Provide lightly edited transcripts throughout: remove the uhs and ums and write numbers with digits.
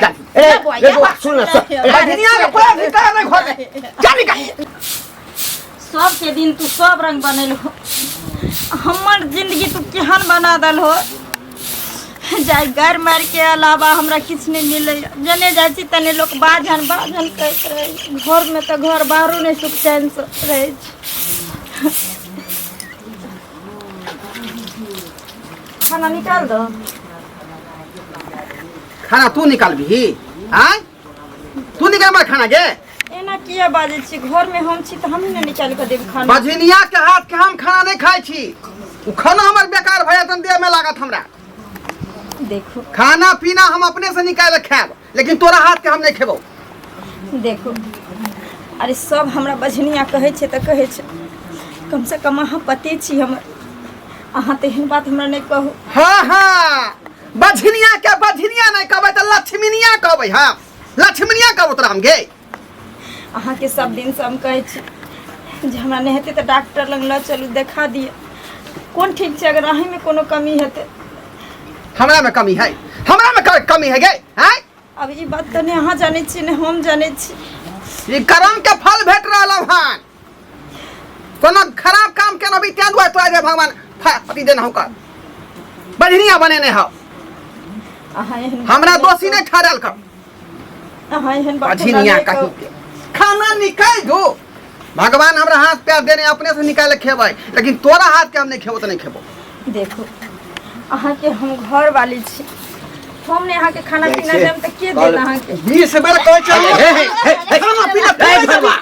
निकाल ए रे बौआ सुन ना सुन बजनिया के कोई अधिकार नहीं घर में जा निकाल सबके दिन तू सब रंग बनेल हो हमर जिंदगी तू केहन बना दल हो जाय गारि मारि के अलावा हमरा किछु नहि मिलैए जने जाइ छी तने लोक बाझन बाझन कहैत रहै घरमे तऽ घर बाहरो नहि सुख चैनसँ रहै छै खाना निकाल दो खाना तू निकालबिही आँय तू निकाल हमर खाना के एना किया बाजै छी घरमे हम छी तऽ हमही ने निकालि कऽ देब खाना बझनिया के हाथ के हम खाना नहीं खाइ छी उ खाना हमर बेकार भऽ जायत देह में लागत हमरा देखू खाना पीना हम अपने से निकाल के खायब लेकिन तोरा हाथ के हम नहीं खेबो देखू अरे सब हमरा बझनिया कहै छै तऽ कहै छै कमसँ कम अहाँ पति छी हमर अहाँ तऽ एहन बात हमरा नहि कहू हाँ हाँ बझनिया के बझनिया नहीं कहबै तऽ लक्ष्मीनिया कहबै हाँ लक्ष्मीनिया कहबो तोरा हम गे अहाँके सब दिनसँ हम कहै छी जे हमरा नहि हेतै तऽ डॉक्टर लग लऽ चलू देखा दिअ कोन ठीक छै अगर अहीँमे कोनो कमी हेतै हमरा में कमी है हमरा में कमी है गे हैं अब ई बात तऽ नहि अहाँ जानै छी नहि हम जानै छी ई कर्म के फल भेट रहल हन कोनो खराब काम केना भी तें दुआरे तोरा जे भगवान अथी देने हौ कर बढ़िया बनेने हौ अहाँ एहन हमरा दोषी नहि ठहरल कर अहाँ एहन बात हमरा बझिनिया नहि कहीं कहू। के खाना निकाल दो भगवान हमरा हाथ पैर देने अपने से निकाल के खेबै लेकिन तोरा हाथ के हम नहीं खेबो तो नहीं खेबो देखू अहाँके हम घर वाली छी हम नहि अहाँके खाना पीना देब तऽ के देत अहाँके 20 बेर कहै छै हे, हे, हे, हे। खाना पीना तू हे, नहि देबी।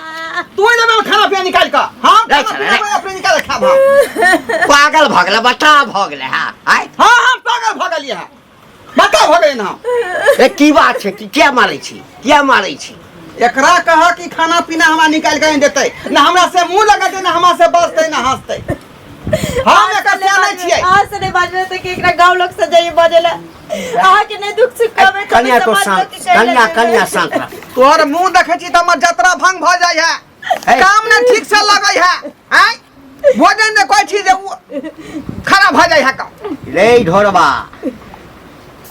तू नहि देबे खाना पीना निकाल के हम नहीं खाना छलै, पीना अपने निकाल के खाब हम पागल भऽ गेलै बता भऽ गेलै हँ आय हाँ हम पागल भऽ गेलियै हँ बता भऽ गेलियै हम ए की बात छै कि किया मारै छी किया मारै छी एकरा कह कि खाना पीना हमरा निकालि के नहि देतै ना हमरा से मुंह लगेतै ना हमरा से बजतै ना हंसतै हम एकर से नहि छियै अहाँ से नहि बाजबै तऽ कि एकरा गाँव लोग से जाइए बजै लए अहाँके नहि दुख सुख कहबै तऽ कनिया तो समाज शांत लोग के कहै लए कनिया जेबै। कनिया शांत रह तोहर मुंह देखै छी तऽ हमर जतरा भंग भऽ जाइ है हे। काम नहि ठीक से लगै है आँय भोजन जे कहै छी जे उ खराब भऽ जाइ है का रे ढोरबा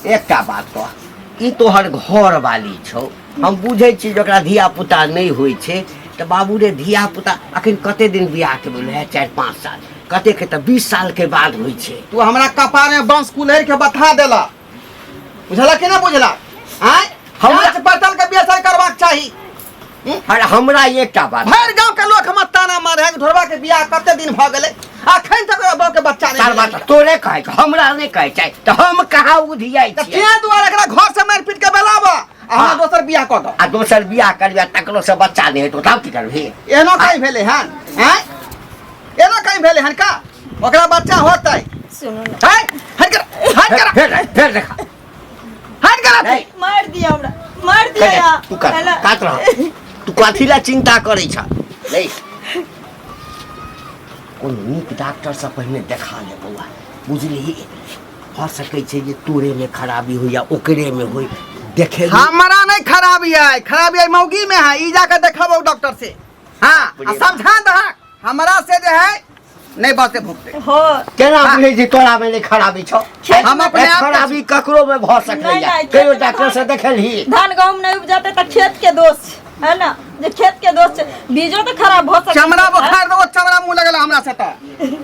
एकटा बात कह ई तोहर घर वाली छौ हम बुझै छी जे ओकरा धिया पुता नहि होइ छै तऽ बाबू रे धिया पुता अखन कते दिन बियाहके भेलै है 4-5 साल कते के तऽ 20 साल के बाद होइ छै तू हमरा कपार में बंस कुल्हड़ के बथा देला बुझला कि ना बुझला आँय हमरा- हमरा पड़ताल के बियाह करबाक चाही अरे हमरा एकटा बात भरि गांव के लोग हमर ताना मारे है कि ढोरबा के बियाह कते दिन भऽ गेलै अखन तक ओकरा बहू के बच्चा नहि तार बात तोरे कहै छौ हमरा नहि कहै छै तऽ हम कहाँ उधियाइ तऽ छियै तें दुआरे एकरा घर से मारि पीट के बेलाब आ हमरा हाँ। दोसर बियाह कऽ दऽ आ दोसर बियाह करबी आ तकरो से बच्चा नहि हेतौ तब की करबही एहनो कहीं भेलै हन आँय एहनो कहीं भेलै हन का ओकरा बच्चा होतै सुनू ने हट हट कर हट कर फेर फेर देखा हट कर नहीं मार दिया हमरा मार दिया कने, यहाँ। तू कर है ना? कात रह तू कथी ला चिंता करै छ नहीं कोनो नीक डॉक्टर से पहिने देखा ले बौआ बुझलिही भऽ सकै छै जे तोरे में खराबी हो या ओकरे में होय देखे हमरा नहीं खराबी है खराबी है मौगी में है ई जाके देखाबो डॉक्टर से हाँ आ समझा दहक हमरा से जे है नहीं बसते भुगते हो केना बुझै छी तोरा में नहि खराबी छौ हम अपने आप के- खराबी ककरो में भऽ नहि, सकैया नहि, कहियो खेत में डॉक्टर से देखलही धान गहूम नहीं उपजाते तऽ खेत के दोष छै, है ना जे खेत के दोष छै बीजो तऽ खराब भऽ सकै चमड़ा बुखार दो चमड़ा मुंह लगल हमरा से तो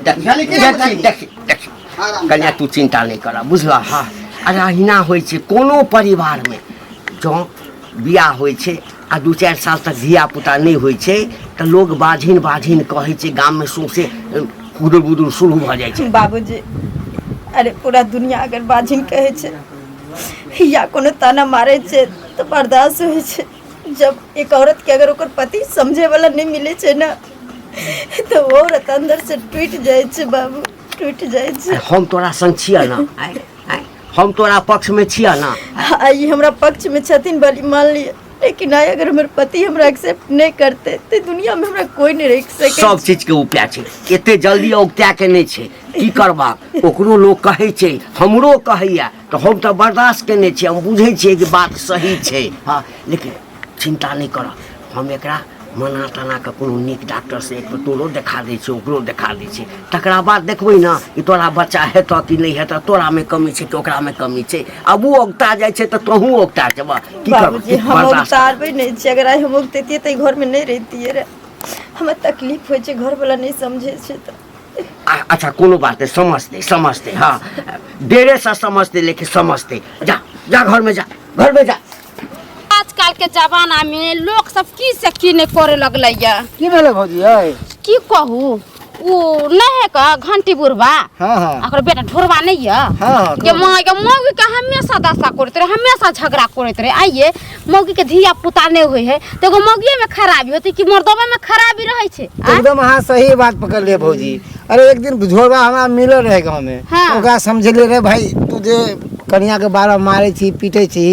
देखी बुझलही कि नहि देखी बुझलही? देखी देखी आराम कन्या तू चिंता नहि कर बुझलह हँ अरे अहिना होइ छै कोनो परिवारमे जँ बियाह होइ छै आ 2-4 साल तक धियापुता नहि होइ छै तऽ लोग बाझिन बाझिन कहै छै गाममे सौंसे कुदुर बुदुर शुरू भऽ जाइ छै बाबूजी अरे पूरा दुनिया अगर बाझिन कहै छै या कोनो ताना मारै छै तऽ बर्दाश्त होइ छै जब एक औरत के अगर ओकर पति समझे वाला नहीं मिले छै ना तऽ ओ औरत अंदर से टूटि जाइ छै बाबू टूटि जाइ छै अरे हम तोरा संग छियह ने आँय आँय हम तोरा पक्षमे छियह ने आ ई हमरा पक्षमे छथिन भली मान लिअ लेकिन आइ अगर हमर पति हमरा एक्सेप्ट नहि करते तऽ दुनिया में हमरा कोई नहीं रख सकै सब चीजके उपाय छै एते जल्दी औगता के नहि छै की करबाक ओकरो लोक कहै छै हमरो कहैया तऽ हम तऽ बर्दाश्त केने छियै हम बुझै छियै कि बात सही छै हँ लेकिन चिन्ता नहि कर हम एकरा मना तना कऽ कोनो नीक डॉक्टरसँ एक बेर तोरो देखा दै छै ओकरो देखा दै छै तकरा बाद देखबै ने कि तोरा बच्चा हेतऽ कि नहि हेतऽ तोरामे कमी छै कि ओकरामे कमी छै आब ओ औगता जाइ छै तऽ तोहूँ औगता जेबह की करबह बाबूजी हम बर्दाश्त कर। उतारबै नहि छी अगर आइ हम उगतैतियै तऽ घर में नहि रहितियै रे हमरा तकलीफ होइ छै घरवला नहि समझै छै तऽ अच्छा कोनो बात नहीं समझते समझते हाँ देरे से समझते लेकिन समझते जा जा घर में जा घर में जा आजकल के जमाना में लोग सब की से की नहीं करे लगलै ये की भेलै भौजी यै की कहू उ नहीं है का घंटी बुढ़बा हाँ हाँ ओकर बेटा ढोरबा नहीं है हाँ, हाँ, के माँ के मौगी के हमेशा दशा करैत रहे हमेशा झगड़ा करैत रहे आइए मौगी के धिया पुता नहीं होइ है तो एगो मौगिए में खराबी होती कि मर्दबे में खराबी रहै छै आँय? एकदम अहाँ सही बात पकड़ लिए भौजी अरे एक दिन झोरबा हमरा मिलल रहे गाँव में हाँ। ओकरा समझेलियै रे भाई तू जे कनिया के बारह मारे छी पीटे छी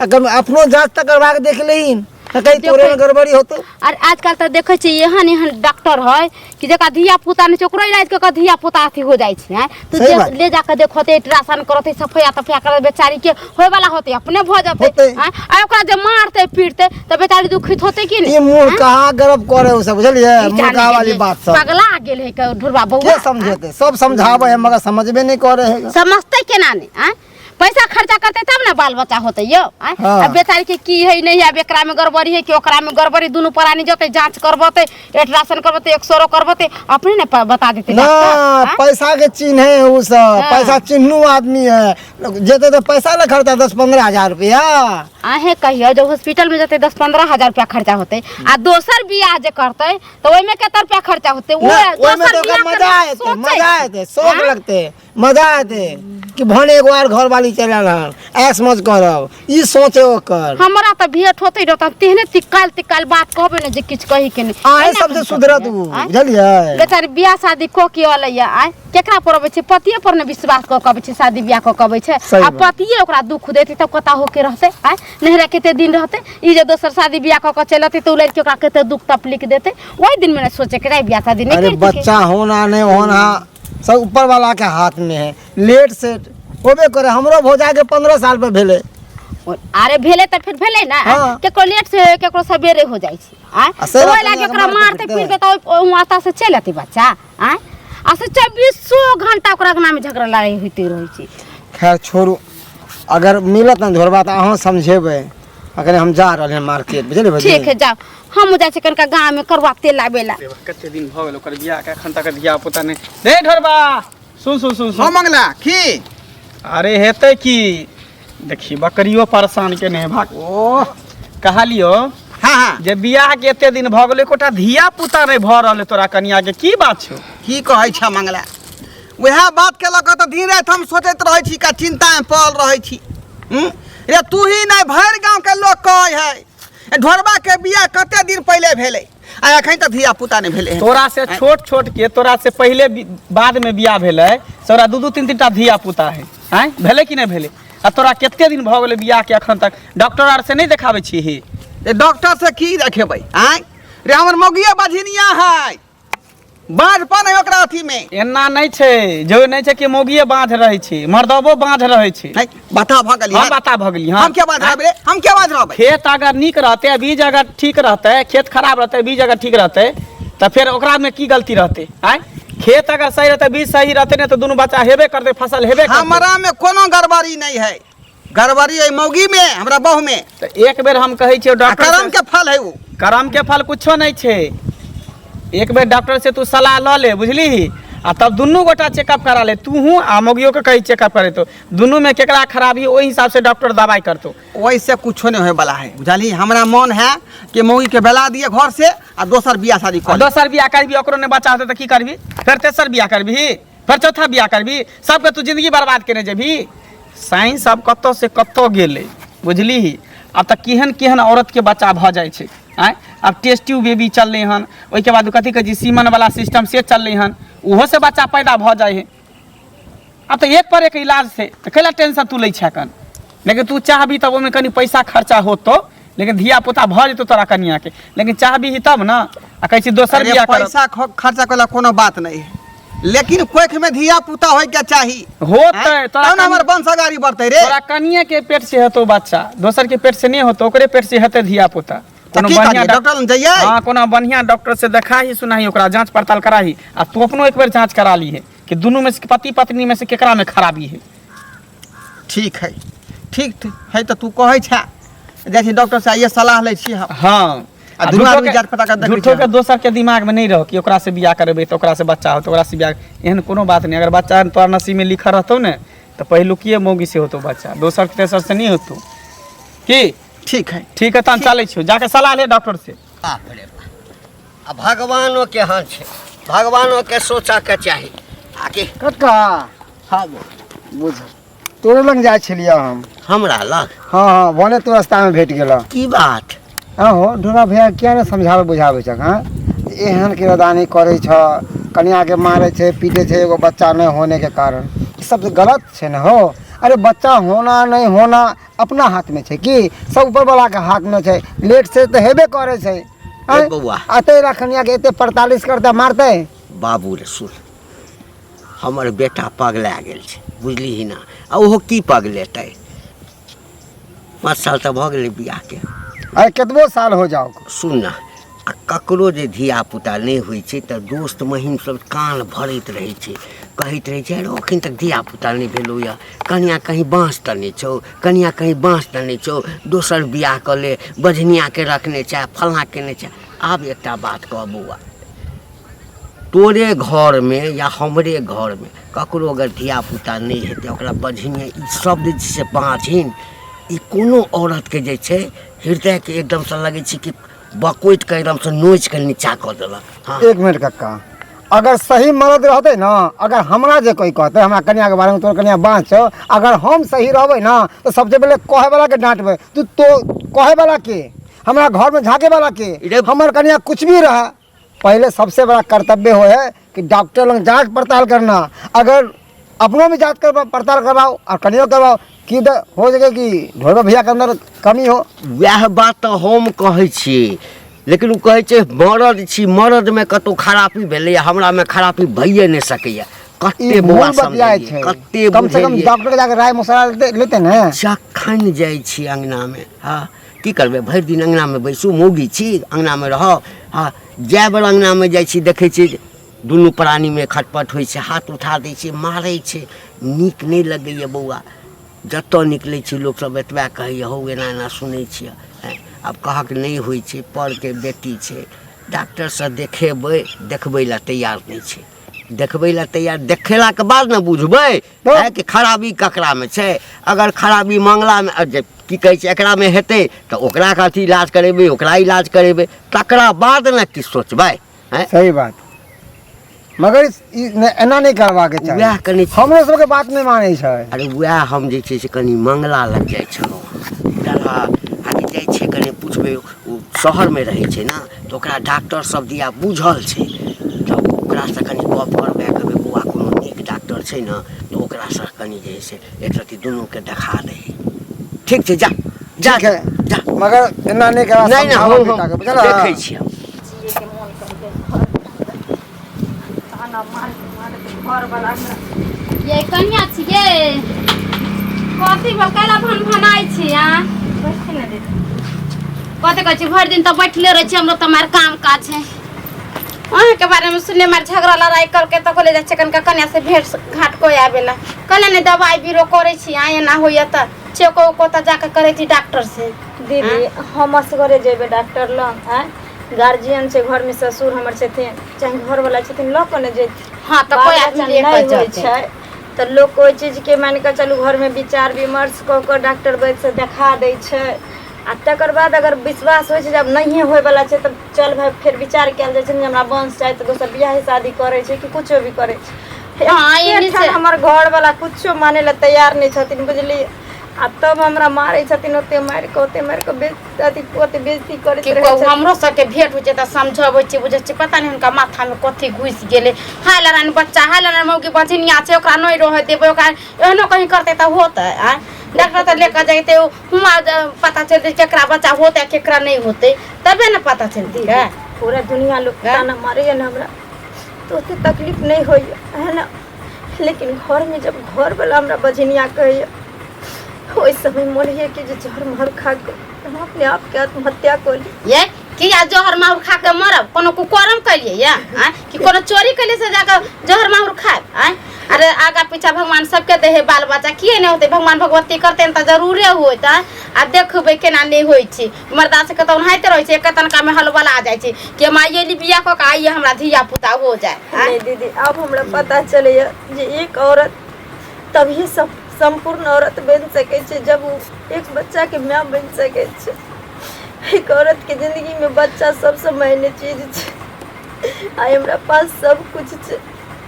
आ कम अपनो जांच तऽ करवा के देख लहीन तऽ कहीं तोरे में गड़बड़ी होतो और आजकल तऽ देखै छियै एहन एहन डॉक्टर है कि जकरा धिया पुता नहि छै ओकरो इलाज कऽ कऽ धिया पुता अथी हो जाइ छै आँय? तऽ सही जे बात। ले जाके देखते अल्ट्रासाउंड करते सफैया तफैया करते बेचारी के होय वाला होते अपने भऽ जेतै होतै। आँय? आ ओकरा जे मारतै पीटतै तऽ बेचारी दुखित होतै कि ई नहि मूर्ख कहाँ गर्व करे उ सब बुझलियै ई जाने मूर्खा वाली गेलै, बात सब पगला गेल है के ढुरबा बौआ के समझेते सब समझाबै है मगर समझबे नहीं करे है समझतै केना नहि आँय पैसा खर्चा करतै तब ने बाल बच्चा होतै यौ आँय? हाँ। आ बेचारी के की है नहीं है आब एकरा में गड़बड़ी है कि ओकरा में गड़बड़ी दुनू प्राणी जतै जांच करबतै अल्ट्रासाउंड करबतै एक्सरो करबतै अपने ने बता देतै ना डॉक्टर, आँय? पैसा के चिन्ह है उ सब हाँ। पैसा चिन्हू आदमी है जेते तो पैसा ना खर्चा 10-15 हजार रुपया अहें कहियो जब हॉस्पिटल में जतै 10-15 हजार रुपया खर्चा होतै आ दोसर बियाह जे करतै तऽ ओहिमे कते रुपया खर्चा होतै ओ ना, ओहिमे दोसर तो ओकरा बियाह मजा करना एते सोचै मजा छै। एते शौक आँय? लगते मजा एते कि भने एगो आर घर वाली चलि आयल हन ऐश मौज करब ई सोचे ओकर हमरा तऽ भेंट होतै रहत हम तेहने तिकाल तिकाल बात कहबै ने जे किछु कही के नहि अहें एना सबसे कहि सुधरत सकैए, उ आँय? बुझलियै बेचारी बियाह शादी कऽ के अलैया आय केकरा पर अबै छै पतिये पर ने विश्वास कऽ के अबै छै शादी बियाह कऽ के अबै छै सही आ बात। पतिये ओकरा दुख देतै तब कतऽ होके रहतै आय नहिरा कते दिन रहतै ई जे दोसर शादी बियाह कऽ के चलि अतै तऽ ओ लड़की ओकरा कते दुख तकलीफ देतै ओहि दिनमे ने सोचेके रहै बियाह शादी नहि अरे करितियै बच्चा होना नहीं होना सब ऊपर वाला के हाथ में है लेट सेट होबे करे हमरो भौजा के 15 साल पे भेले अरे भेलै तऽ फेर भेलै ने हाँ। केकरो लेट से केकरो सवेरे हो जाइ छै आँय आ से ओहि बात लागी नहि, ओकरा मारतै मारतै पीटतै। पीटतै तऽ ओहि माता से चलि अतै बच्चा आँय आ से चौबीसो घंटा ओकरा अंगनामे झगड़ा लड़ाइ होइते रहै छै खैर छोड़ू अगर मिलत ना झोरबा तऽ अहूँ समझेबै अखन हम जा रहल हैं मार्केट बुझलियै भौजी ठीक है जाओ हम जाइ छी कनिका गाँवमे करुआ तेल लाबै ला कते दिन भऽ गेल ओकर बियाह के एखन तक धिया पुता नहि रे ढोरबा सुन सुन सुन हाँ सुन मंगला की अरे हेतै की देखी बकरियो परेशान केने है भाग ओ कहलियो हाँ हाँ जे बियाह के एते दिन भऽ गेलै एकोटा धिया पुता नहि भऽ रहल है तोरा कनिया के की बात छौ की कहै छ मंगला वएह बात के लऽ कऽ तऽ दिन राति हम सोचैत रहै छी का चिन्तामे पड़ल रहै छी हूँ? रे तू ही नहि भरि गाँवके लोक कहै है ए, ढोरबा के बियाह कते दिन पहिले भेलै आ एखन तक धिया पुता नहि भेलै हन। तोरा से छोट छोट के तोरा से पहिले बाद में बियाह भेलै से ओकरा दू दू तीन तीन टा धिया पुता है आँय भेलै कि नहि भेलै आ तोरा कते दिन भऽ गेलै बियाह के एखन तक डॉक्टर आर से नहि देखाबै छी ए, डॉक्टर से की देखेबै आँय रे हमर मौगिया बझिनिया है बाँझ पर है ओकरा अथी में एना नहि छै जो नहि छै कि मौगिए बाँझ रहै छै मर्दबो बाँझ रहै छै नहीं बता भऽ गेली हम बता भऽ गेली हम क्या बाँझ रहबै रे हम क्या बाँझ रहबै खेत अगर नीक रहतै आ बीज अगर ठीक रहतै खेत खराब रहतै बीज अगर ठीक रहतै तऽ फेर ओकरामे की गलती रहतै आँय खेत अगर सही रहतै बीज सही रहतै ने तऽ दुनू बच्चा हेबे करतै फसल हेबे करतै हमरा में कोनो गड़बड़ी नहीं है गड़बड़ी है मौगी में हमरा बहू में तऽ एक बेर हम कहै छियौ आ डॉक्टर करम के फल है उ करम के फल कुछो नहि छै एक बेर डॉक्टर से तू सलाह लऽ ले बुझलीही आ तब दुनू गोटा चेकअप करा ले तूहू आ मौगियो के कही चेकअप करेतो दुनू में केकरा खराबी ओहि हिसाब से डॉक्टर दवाई करतो ओहिसे कुछो नहीं होए वाला है बुझलही हमरा मन है कि मौगी के बेला दिए घर से आ दोसर बियाह शादी आ कर ली। दोसर बियाह करबी ओकरो नहि बच्चा होतै तऽ की करबी फेर तेसर बियाह करबी फेर चौथा बियाह करबी सबके तू जिंदगी बर्बाद केने जेबही साइंस आब कतऽ से कतऽ गेलै बुझलीही आब तऽ केहन केहन औरतके बच्चा भऽ जाइ छै आँय आब टेस्ट ट्यूब बेबी चललै हन ओहिके बाद कथी कहै छै सीमनवला सिस्टम से चललै हन ओहोसँ बच्चा पैदा भऽ जाइ हइ आब तऽ एक पर एक इलाज छै तऽ कैला टेंशन तू लै छह कन लेकिन तू चाहबी तब ओहिमे कनि पैसा खर्चा होतो लेकिन धिया पुता भऽ जेतौ तोरा कनियाके लेकिन चाहबी तब ने आ कहै छी दोसर अरे बियाह करब पैसा खर्चा करे कोनो बात नहीं है लेकिन कोख में धिया पुता होय के चाही होतै आँय? तोरा तब ने हमर वंश अगाड़ी बढ़तै रे तोरा कनिये के पेट से हेतौ बच्चा दोसर के पेट से नहीं होतौ ओकरे पेट से हेतै धिया पुता तऽ कोनो की बढ़िआँ करियै डॉक्टर लग जइयै? हाँ, कोनो बढ़िआँ डॉक्टर से देखाही सुनाही, ओकरा जांच पड़ताल कराही आ तू अपनो एक बेर जांच करा लीहे कि दुनू में से पति पत्नी में से केकरा में खराबी है। ठीक है, ठीक ठीक है, तऽ तू कहै छे जाइ छी डॉक्टर से आइए सलाह लै छी हम। हाँ, आ आ दुनू झूठो आदमी के जाँच पता कर देखै झूठो छियै। के दोसर के दिमाग में नहीं रहो कि ओकरा से बियाह करेबै तऽ ओकरा से बच्चा होतै, ओकरा से बियाह, एहन कोनो बात नहीं। अगर बच्चा तोरा नसीब में लिखल रहतौ ने तऽ पहिलुकिए मौगी से होतौ बच्चा, दोसर तेसर से नहीं होतौ। की ठीक है, ठीक है, तहन चलै छियौ, जाके सलाह ले डॉक्टर से। बाप रे बाप, आ भगवानो के हाथ छै, भगवानो के सोचऽ के चाही। आके कक्का। हाँ बोल। बुझ तोरे लग जाइ छलियै हम। हमरा लग? हाँ हाँ, भने तू रास्तामे भेट गेल। की बात? हाँ हो ढोरा भैया किया ने समझाबै बुझाबै छक? हाँ एहन किरदानी करै छ, कनियाके मारै छै, पीटै छै, एगो बच्चा नहि होने के कारण। ई सब गलत छै ने हो। अरे बच्चा होना नहीं होना अपना हाथमे छै कि सब ऊपर वाला के हाथमे छै? लेट से तऽ हेबे करै छै। ए बौआ। आ तै कनिया के एते 45 करतै मारतै। बाबू रे सुन, हमर बेटा पगला गेल छै, बुझलिही ना? आ ओहो की पगलेतै, 5 साल तऽ भऽ गेलै बियाहके। अरे कतबो साल हो जाओ। सुन ना, आ ककरो जे धियापुता नहि होइ छै तऽ दोस्त महिम सब कान भरैत रहै छै, कहैत रहै छै अरे अखन तक धियापुता नहि भेलौ यऽ, कनिया कहीं बाँस तऽ नहि छौ, कनिया कहीं बाँस तऽ नहि छौ, दोसर बियाह कऽ ले, बझनियाके रखने छै, फल्लाँ केने छै। आब एकटा बात कह बौआ, तोरे घरमे या हमरे घरमे ककरो अगर धियापुता नहि हेतै, ओकरा बझनिया ई शब्द जे छै बाँझिन, ई कोनो औरतके जे छै हृदयके एकदमसँ लगै छै कि बकोटि कऽ एकदमसँ नोचि कऽ नीचा कऽ देलक। हाँ एक मिनट कक्का, अगर सही मर्द रहतै ना, अगर हमरा जे कोई कहतै हमरा कनियाके बारेमे तोर कनिया बाँझ छौ, अगर हम सही रहबै ना तऽ सबसे पहिले कहै वाला के डांटबै। तू तो कहै वाला के, हमरा घरमे झाँके वाला के, रे हमर कनिया कुछ भी रहे, पहले सबसे बड़ा कर्तव्य हो है कि डॉक्टर लग जांच पड़ताल करना। अगर अपनों भी जांच कर पड़ताल करवाओ और कनियो करवाओ कि हो सके कि ढोरबा भैया के अंदर कमी हो। वएह बात तऽ हम कहै छी, लेकिन ओ कहै छै मरद छी, मरदमे कतहु खराबी भेलैए, हमरामे खराबी भइए नहि सकैए। कते ई बौआ भूल बतियाइ समझेलियै, छै, कते कम से कम बुझेलियै। डॉक्टर के जाके राय मशवरा लेते लेते ने। जखन जाइ छी अङ्गनामे, हँ की करबै, भरि दिन अङ्गनामे बैसू, मौगी छी अङ्गनामे रहब। हँ जाए बेर अङ्गनामे जाइ छी देखै छी जे दुनू प्राणीमे खटपट होइ छै, हाथ उठा दै छै, मारै छै, नीक नहि लगैए बौआ। जतऽ निकलै छी लोकसब एतबा कहैए हौ एना एना सुनै छियै। आब कहक नहि होइ छै, परके बेटी छै, डॉक्टरसँ देखेबै, देखबै लए तैयार नहि छै, देखबै लए तैयार, देखेलाके बाद ने बुझबै कि खराबी ककरामे छै। अगर खराबी मंगलामे जे की कहै छै एकरामे हेतै तऽ ओकरा अथी इलाज करेबै, ओकरा इलाज करेबै, तकरा बाद ने किछु सोचबै। सही बात, मगर ई एना नहि करबाक चाही। वएह कनि हमरो सबके बात नहि मानै छै। अरे वएह हम जे छै से कनि मंगला लग जाइ छलहुँ, आगे जाइ छियै कनि पुछबै, ओ शहरमे रहै छै ने तऽ ओकरा डॉक्टर सब दिया बुझल छै, तऽ ओकरासँ कनि गप करबै, कहबै बौआ कोनो नीक डॉक्टर छै ने तऽ ओकरासँ कनि जे है से एक रत्ती दुनूके देखा दही। ठीक छै, जा जा ठीक है, जा, मगर एना नहि करबा, नहि नहि, समझाबऽ हम बेटाके, बुझलह? देखै छियै हम। जियैके मोन करै घर ताना मारैत मारैत घरवला हमरा। ये कनिया छियै, कथी भेल, कैला भन भनाइ छी? आ बैठे ने दीदी। कथी कहै छी, भरि दिन तऽ बैठले रहै छी, हमरो तऽ मार काम काज है। अहाँके बारेमे सुनने मार झगड़ा लड़ाइ करके तऽ कहले जाइ छै कनिका कनिया से भेंट घाट कऽ आबेला, कहले नहि दवाइ बीरो करै छी, आ एना होइए तऽ चेको उको तऽ जाके करै छी डॉक्टर से। दीदी हम असगरे जेबै डॉक्टर लग? आँय, गार्जियन छै घरमे, ससुर हमर छथिन चाहे घरवला छथिन, लऽ कऽ ने जेथिन। हाँ तऽ बाल कोइ बच्चा आदमी ले नहि कऽ होइ जेतै छै तऽ लोक ओहि चीजके मानि कऽ चलू घरमे विचार विमर्श कऽ कऽ डॉक्टर वैद्यसँ देखा दै छै, आ तकर बाद अगर विश्वास होइ छै जे आब नहिए होइवला छै तऽ चल भाय फेर विचार कयल जाइ छै ने जे हमरा वंश चाही, तऽ दोसर बियाहे शादी करै छै कि कुछो भी करै छै। हाँ, एहनी एकेठाम से- हमर घरवला कुछो मानै लए तैयार नहि छथिन, बुझलियै? आ तब हमरा मारै छथिन, ओते मारि कऽ ओते मारि कऽ अथी ओते बेइज्जती करैत की रहै कहू, छथिन। हमरो सबके भेंट होइ छै तऽ समझबै छियै, बुझै छियै, पता नहि हुनका माथामे कथी घुसि गेलै। हाय लड़ाइन बच्चा, हाय लड़ाइन मौगी बझनिया छै, ओकरा नहि रहऽ देबै, ओकरा एहनो कहीं करतै तऽ होतै? आँय डॉक्टर तऽ लेके जैतै, हुआँ पता चलतै केकरा बच्चा होतै आ केकरा नहि होतै, तबे ने पता चलतै। दीदी पूरा दुनिया लोक ताना मारैया ने हमरा तऽ ओते तकलीफ नहि होइया है ने, लेकिन घरमे जब घरवला हमरा बझनिया कहैया, ओहि समय मोन होइए कि जे जहर महर खा कऽ हम अपने आपके आत्महत्या कऽ ली। ये किया जहर माहुर खा के मरब? कोनो कुकर्म कैलिए या आँय? कि कोनो चोरी कैलिए से जाके जहर माहुर खाएब आँय? अरे आगा पीछा भगवान सबके दे है बाल बच्चा, किए नहीं होते? भगवान भगवती करते तऽ जरूरे होत आँय? आ देखबै केना नहि होइ छै। मर्दा सबके तऽ ओनाहिते रहै छै, एक तनका में हलबला जाइ छै कि हम आइए ली बियाह कऽ के आइए हमरा धिया पुता हो जाए आँय? नहीं दीदी, आब हमरा पता चलैए जे एक औरत तभी सब सम्पूर्ण औरत बनि सकै छै जब ओ एक बच्चाके माय बनि सकै छै। एक औरतके जिंदगीमे बच्चा सबसँ मायने चीज छै। आइ हमरा पास सब कुछ छै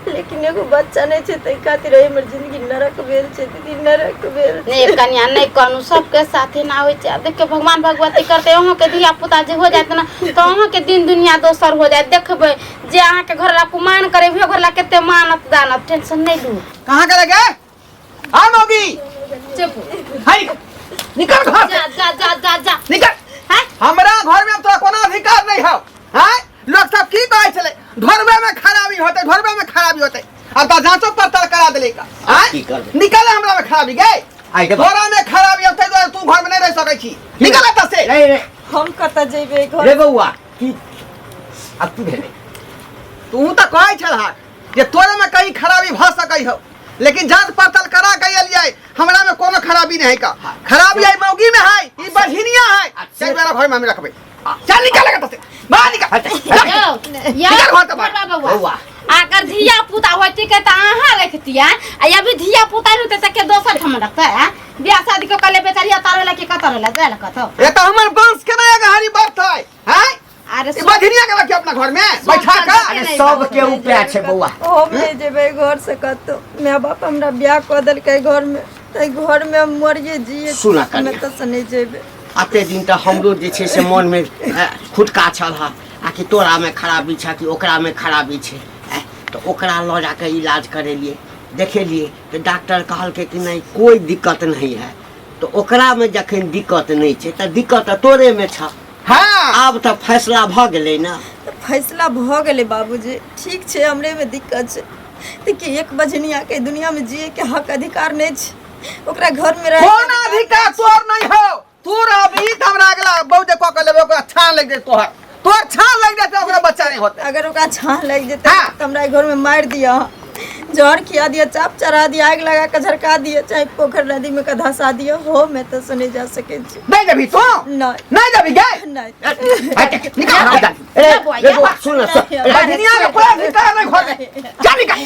लेकिन एगो बच्चा नहि छै, ताहि खातिर आइ हमर जिंदगी नरक भेल छै दीदी, नरक भेल छै। नहि कनिया, नहि कहलहुँ, सबके साथे ना होइ छै। आब देखियौ भगवान भगवती करतै, अहूँके धिया पुता जे हो जायत ने तऽ अहूँके दिन दुनिया दोसर हो जायत। देखबै जे अहाँके घर ला कुमान करे उहे घर ला कते मानत दानत। टेंशन नहि लू। कहाँ गेलै गे? आ मौगी, चुप हाय, निकल घर जा से। जा जा जा जा, निकल। हैं? हमरा घर में तोरा कोनो अधिकार नहीं हौ। हैं? लोग सब की कहै छलै, घरवे में खराबी होते, घरवे में खराबी होते। अब तो जांचो पड़ताल करा देले का। हैं? की करबै? निकल, हमरा में खराबी गे। आइ देखो। तोरा में खराबी होते दुआरे तू घर में नहीं रह सकै छी। निकल एतऽ से। रे रे हम कतऽ जेबै घर? रे बौआ, की आब की भेलै? तू तऽ कहै छलह जे तोरे में कहीं खराबी भऽ सकै हौ, लेकिन जांच पड़ताल करा के एलियै, हमरा में कोनो खराबी नहीं का। खराबी है मौगी में है, ई बझिनिया है। चल मेरा घर में हम रखबै। चल निकल एतऽ से, बाहर निकल। यौ, यौ, निकल घर से बाहर। बौआ, बौआ। बौआ। अगर धिया पुता होती के तऽ अहाँ रखतियै, आ अभी धिया पुता नहीं होते तऽ के दोसर ठाम रखतै? आँय? बियाह शादी के कले बेचारी अतार होला कि कतऽ होला जाय ला कतौ। ए तऽ हमर वंश केना एगो हरी बढ़तै? हैं? अरे ई बझिनिया के रखियो अपना घर में बैठा के। अरे सबके उपाय छै बौआ। हम नहि जेबै घर से कतौ। माय बाप हमरा बियाह कऽ देलकै घर में, ताहि घर में हम मरिए जिए। सुनऽ कनिया। हम एतऽ से नहि जेबै। अते दिन तऽ हमरो जे छै से मोनमे खुटका छल हँ, आ कि तोरामे खराबी छै कि ओकरामे खराबी छै। तऽ ओकरा लऽ जाकऽ इलाज करेलियै, देखेलियै तऽ डॉक्टर कहलकै कि नहि, कोइ दिक्कत नहीं है। तऽ ओकरामे जखन दिक्कत नहि छै तऽ दिक्कत तऽ तोरेमे छह। हाँ। आब तऽ फैसला भऽ गेलै ने। तऽ फैसला भऽ गेलै बाबूजी, ठीक छै, हमरेमे दिक्कत छै तऽ की एक बजनियाके दुनियामे जियैके हक अधिकार नहि छै? ओकरा घरमे रहै कोन अधिकार तोर नहीं हो? तू रहबी तऽ हमरा अगला बहु जे कऽ के लेबै ओकरा छान लागि जेतै तोहर, तोहर छान लागि जेतै, ओकरा बच्चा नहीं होतै। अगर ओकरा छान लागि जेतै हाँ। तऽ हमरा घरमे मारि दिअ, जहर खिया दिअ, चाप चढ़ा दिअ, आगि लगा कऽ झरका दिअ, चाहे पोखरि नदीमे कऽ धसा दिअ, हो मैं तऽ से नहि जा सकै छी। नहीं देबी तू? नहीं। नहीं देबी गे? नहीं। निकल। रे बौआ, सुन, सुन। बजनिया के कोई अधिकार नहीं घर में। जा निकल।